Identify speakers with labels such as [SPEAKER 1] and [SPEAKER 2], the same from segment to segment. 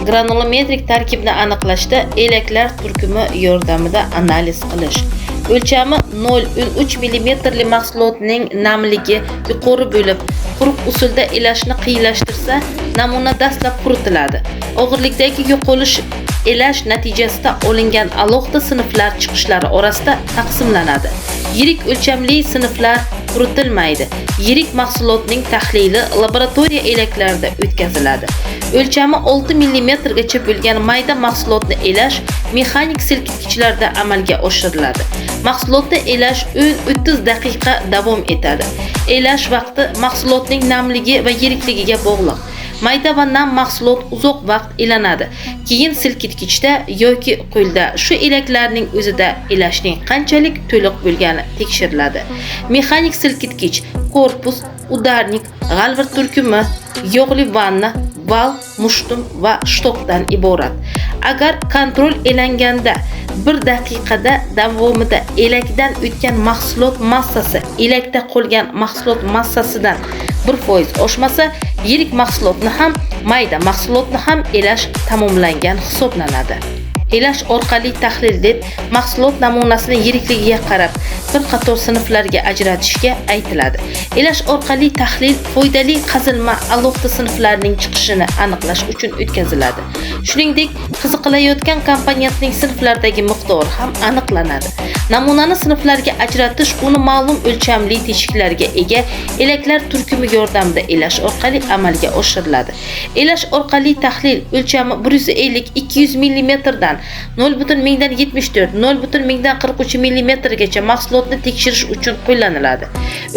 [SPEAKER 1] Granulometrik tarkibni aniqlashda elaklar turkumi yordamida analiz qilish. O'lchami 0,3 millimetrli mahsulotning namligi yuqori bo'lib, quruq usulda elashni qiyinlashtirsa, namuna dastlab quritiladi. Og'irlikdagi yo'qolish elash natijasida olingan alohida sinflar chiqishlari orasida taqsimlanadi. Yirik o'lchamli sinflar quritilmaydi. Yirik mahsulotning tahlili laboratoriya elaklarida o'tkaziladi. O'lchami 6 millimetrgacha bo'lgan mayda mahsulotni elash mexanik silkitgichlarda amalga oshiriladi. Mahsulotni elash 10-30 daqiqa davom etadi. Elash vaqti mahsulotning namligi va yirikligiga bog'liq. Mayda va nam mahsulot uzoq vaqt elanadi. Keyin silkitgichda yoki qo'lda shu elaklarning o'zida elashning qanchalik to'liq bo'lgani tekshiriladi. Mexanik silkitgich korpus, ударник, g'alvir turkumi, yog'li vanna, val, mushtum va shtokdan iborat. Agar kontrol elanganda 1 daqiqada davomida elakdan o'tgan mahsulot massasi elakda qolgan mahsulot massasidan 1% oshmasa, yirik mahsulotni ham, mayda mahsulotni ham elash tamomlangan hisoblanadi. Elash orqali tahlil deb mahsulot namunasini yirikligiga qarab bir qator sinflarga ajratishga aytiladi. Elash orqali tahlil foydali qazilma alohida sinflarning chiqishini aniqlash uchun o'tkaziladi. Shuningdek, qiziqilayotgan komponentning sinflardagi miqdori ham aniqlanadi. Namunani sinflarga ajratish uni ma'lum o'lchamli teshiklarga ega elaklar turkumi yordamida elash orqali amalga oshiriladi. Elash orqali tahlil o'lchami 150-200 millimetrdan 0,074 0,043 millimetrgacha mahsulotni tekshirish uchun qo'llaniladi.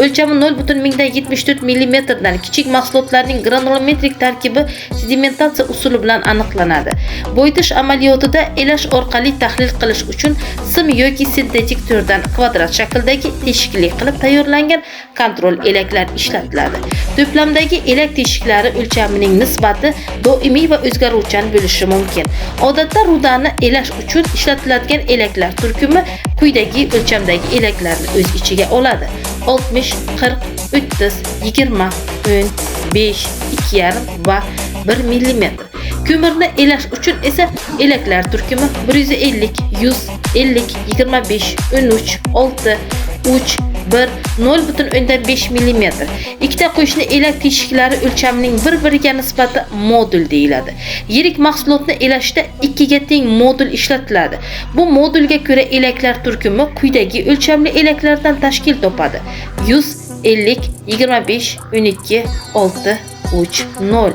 [SPEAKER 1] O'lchami 0,074 millimetrdan kichik mahsulotlarning granulometrik tarkibi sedimentatsiya usuli bilan aniqlanadi. Boyitish amaliyotida elash orqali tahlil qilish uchun sim yoki sintetik to'rdan kvadrat shakldagi teshikli qilib tayyorlangan kontrol elaklar ishlatiladi. To'plamdagi elak teshiklari o'lchamining nisbati doimiy va o'zgaruvchan bo'lishi mumkin. Odatda rudani elash uchun ishlatiladigan elaklar turkumi quyidagi o'lchamdagi elaklarni o'z ichiga oladi: 60, 40, 30, 20, 10, 5, 2,5 va 1 millimetr. Ko'mirni elash uchun esa elaklar turkumi 150, 100, 50, 25, 13, 6, 3, 1, 0,5 millimetr. Ikkita qo'shni elak teshiklari o'lchamining bir-biriga nisbati modul deyiladi. Yirik mahsulotni elashda 2 ga teng modul ishlatiladi. Bu modulga ko'ra elaklar turkumi quyidagi o'lchamli elaklardan tashkil topadi: 100, 50, 25, 12, 6, 3, 0.